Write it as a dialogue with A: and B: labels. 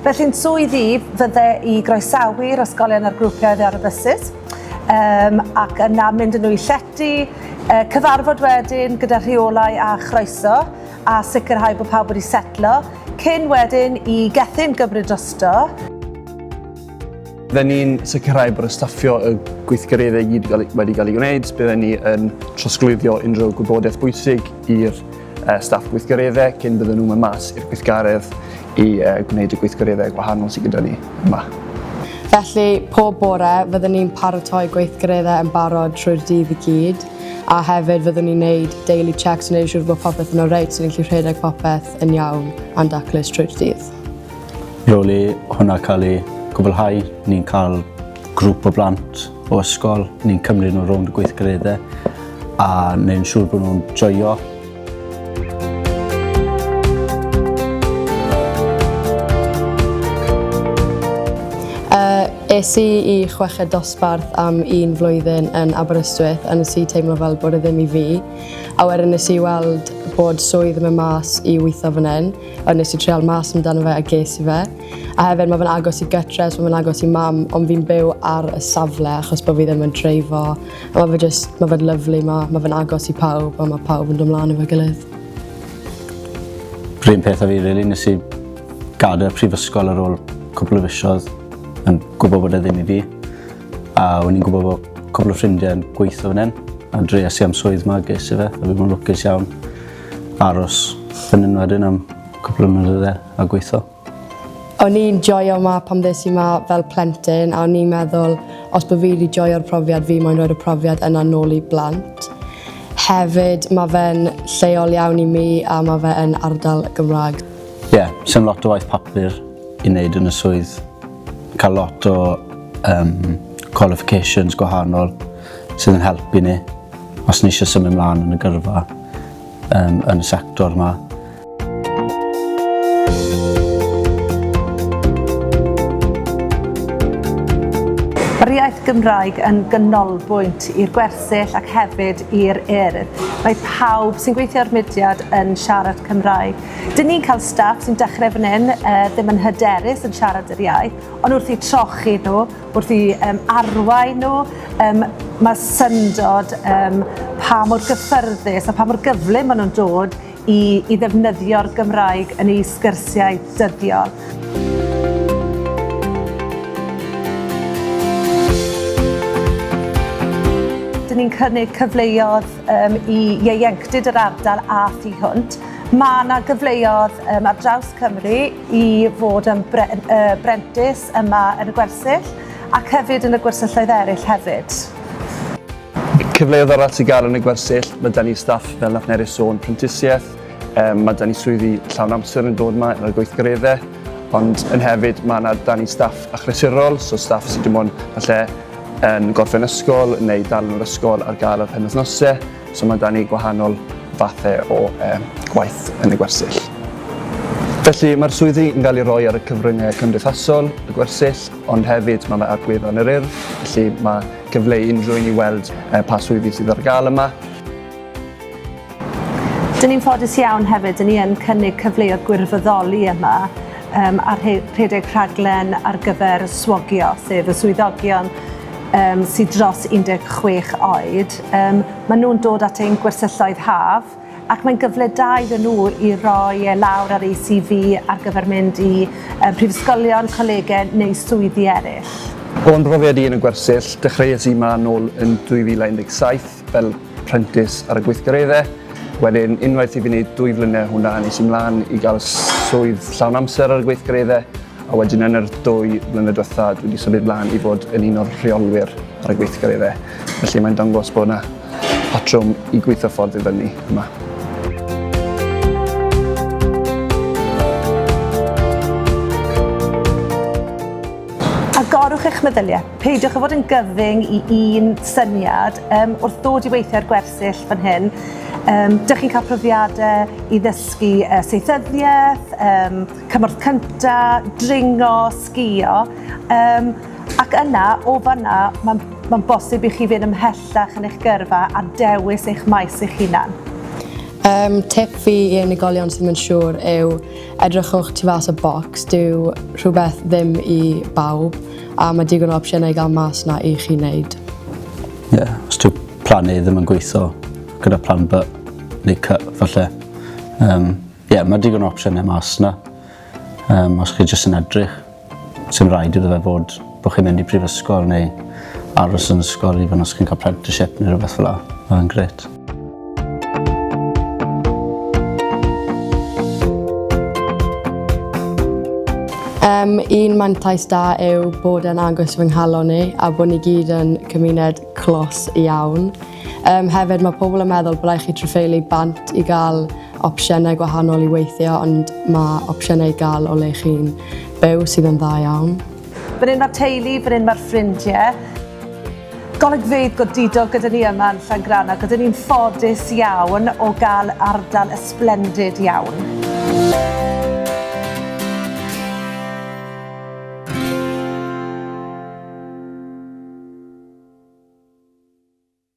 A: Felly'n swydd i fydde i groesawu'r ysgolion a'r grwpiau oddi ar y bysus, um, ac yna mynd â nhw i llety, uh, cyfarfod wedyn gyda rheolau a chroeso, a sicrhau bod pawb wedi setlo, cyn wedyn i Gethin gymryd drosto.
B: Bydden ni'n sicrhau bod y staffio y gweithgareddau i gyd wedi cael ei gwneud. Bydden ni yn trosglwyddio unrhyw gwybodaeth bwysig i'r staff gweithgareddau cyn bydden nhw'n mynd mas i'r gweithgaredd i gwneud y gweithgareddau gwahanol sydd gyda ni yma.
C: Felly, pob bore, fyddwn ni'n paratoi gweithgareddau yn barod trwy'r dydd i gyd, a hefyd fyddwn ni'n neud daily checks i neud siŵr bod popeth yn oreit, so ni'n gallu rhedeg popeth yn iawn a'n daclus trwy'r dydd.
D: Ar ôl i hwnna cael ei gwblhau, ni'n cael grŵp o blant o ysgol, ni'n cymryd nhw rownd y gweithgareddau a neud yn siŵr bod nhw'n joio.
C: Uh, es i i chweched dosbarth am un flwyddyn yn Aberystwyth a nes i teimlo fel bod e ddim i fi. A wedyn nes i weld bod swydd yn mynd mas i weithio fan hyn. A nes i trial mas amdano fe a ges i fe. A hefyd mae fe'n agos i gytre, so mae fe'n agos i mam, ond fi'n byw ar y safle achos bod fi ddim yn dreifo. A mae fe just, mae fe'n lyflu, mae, mae fe'n agos i pawb a mae pawb yn dod mlaen efo'i gilydd.
D: Rhywun peth a fi, really, nes i gadael prifysgol ar ôl cwpl o fisoedd yn gwybod bod e ddim i fi. A o'n i'n gwybod bod cwpl o ffrindiau yn gweithio fan hyn, a dreias i am swydd ma, ges i fe, a fi'n lwcus iawn aros fan hyn wedyn am cwpl o mlynydde a gweithio.
C: O'n i'n joio 'ma pan ddes i 'ma fel plentyn a o'n i'n meddwl os bod fi wedi joio'r profiad fi moyn rhoi'r profiad yna nôl i blant. Hefyd mae fe'n lleol iawn i mi a mae fe yn ardal Gymraeg.
D: Ie, yeah, sy'n lot o waith papur i wneud yn y swydd. Cael lot o um, qualifications gwahanol sydd yn helpu ni os ni eisiau symud mlaen yn y gyrfa um, yn y sector yma.
A: Mae'r iaith Gymraeg yn ganolbwynt i'r gwersyll ac hefyd i'r Urdd. Mae pawb sy'n gweithio ar mudiad yn siarad Cymraeg. Dyn ni'n cael staff sy'n dechrau fan hyn ddim yn hyderus yn siarad yr iaith, ond wrth i trochi nhw, wrth i um, arwain nhw, um, mae syndod um, pa mor gyffyrddus a pa mor gyflym maen nhw'n dod i, i ddefnyddio'r Gymraeg yn eu sgyrsiau dyddiol. Dyn ni'n cynnig cyfleoedd um, i ieuenctid yr ardal a thu hwnt. Mae yna gyfleoedd um, ar draws Cymru i fod yn bre, uh, brentis yma yn y gwersyll ac hefyd yn y gwersylloedd eraill hefyd.
B: Cyfleoedd arall sydd gael yn y gwersyll, mae da ni staff fel nath Nerys sôn, prentisiaeth, um, mae da ni swyddi llawn amser yn dod yma yn y gweithgareddau, ond yn hefyd mae yna da ni staff achlysurol, so staff sydd dim ond falle yn gorffen ysgol neu dal yn yr ysgol ar gael ar penwythnosau, so mae da ni gwahanol fathau o um, gwaith yn y gwersyll. Felly mae'r swyddi yn cael ei roi ar y cyfryngau cymdeithasol, y gwersyll, ond hefyd mae ar gwefan yr Urdd, felly mae cyfle i unrhyw un i weld pa swyddi sydd ar gael yma.
A: Dyn ni'n ffodus iawn hefyd, dyn ni yn cynnig cyfleoedd gwirfoddoli yma um, a rhedeg rhaglen ar gyfer swogio, sef y swyddogion um, sydd dros 16 oed. Um, maen nhw'n dod at ein gwersylloedd haf ac mae'n gyfle da iddyn nhw i roi e lawr ar eu CV ar gyfer mynd i um, prifysgolion, colegau neu swyddi eraill.
B: O'n brofiad i yn y gwersyll, dechreuais i 'ma nôl yn 2017 fel prentis ar y gweithgareddau. Wedyn, unwaith i fi wneud dwy flynedd hwnna, nes i mlaen i gael swydd llawn amser ar y gweithgareddau, a wedyn yn yr dwy flynedd diwetha, dwi wedi symud mlaen i fod yn un o'r rheolwyr ar y gweithgareddau. Felly mae'n dangos bod yna patrwm i gweithio ffordd i fyny yma.
A: Agorwch eich meddyliau. Peidiwch â fod yn gyfyng i un syniad um, wrth ddod i weithio ar gwersyll fan hyn. Um, dych chi'n cael profiadau i ddysgu uh, seithyddiaeth, um, cymorth cynta, dringo, sgio. Um, ac yna, o fanna, mae'n ma bosib i chi fynd ymhellach yn eich gyrfa a dewis eich maes eich hunan.
C: Um, tip fi i unigolion sydd ddim yn siŵr yw edrychwch tu fas y bocs, dyw rhywbeth ddim i bawb a mae digon o opsiynau i gael mas na i chi wneud.
D: Ie, yeah, os dyw plan A ddim yn gweithio gyda plan B neu C falle. Ie, yeah, mae digon o opsiynau mas na. Os chi jyst yn edrych, sy'n rhaid iddo fe fod bod chi'n mynd i prifysgol neu aros yn ysgol, even os chi'n cael apprenticeship neu rhywbeth fel 'na, mae'n grêt.
C: Un mantais da yw bod e'n agos fy nghalon i a bod ni gyd yn cymuned clos iawn. Hefyd mae pobl yn meddwl bod rhaid chi trafeili bant i gael opsiynau gwahanol i weithio, ond mae opsiynau i gael o le chi'n byw sydd yn dda iawn.
A: Fan hyn mae'r teulu, fan hyn mae'r ffrindiau. Golygfeydd godidog gyda ni yma yn Llangrannog, gyda ni'n ffodus iawn o gael ardal ysplendid iawn.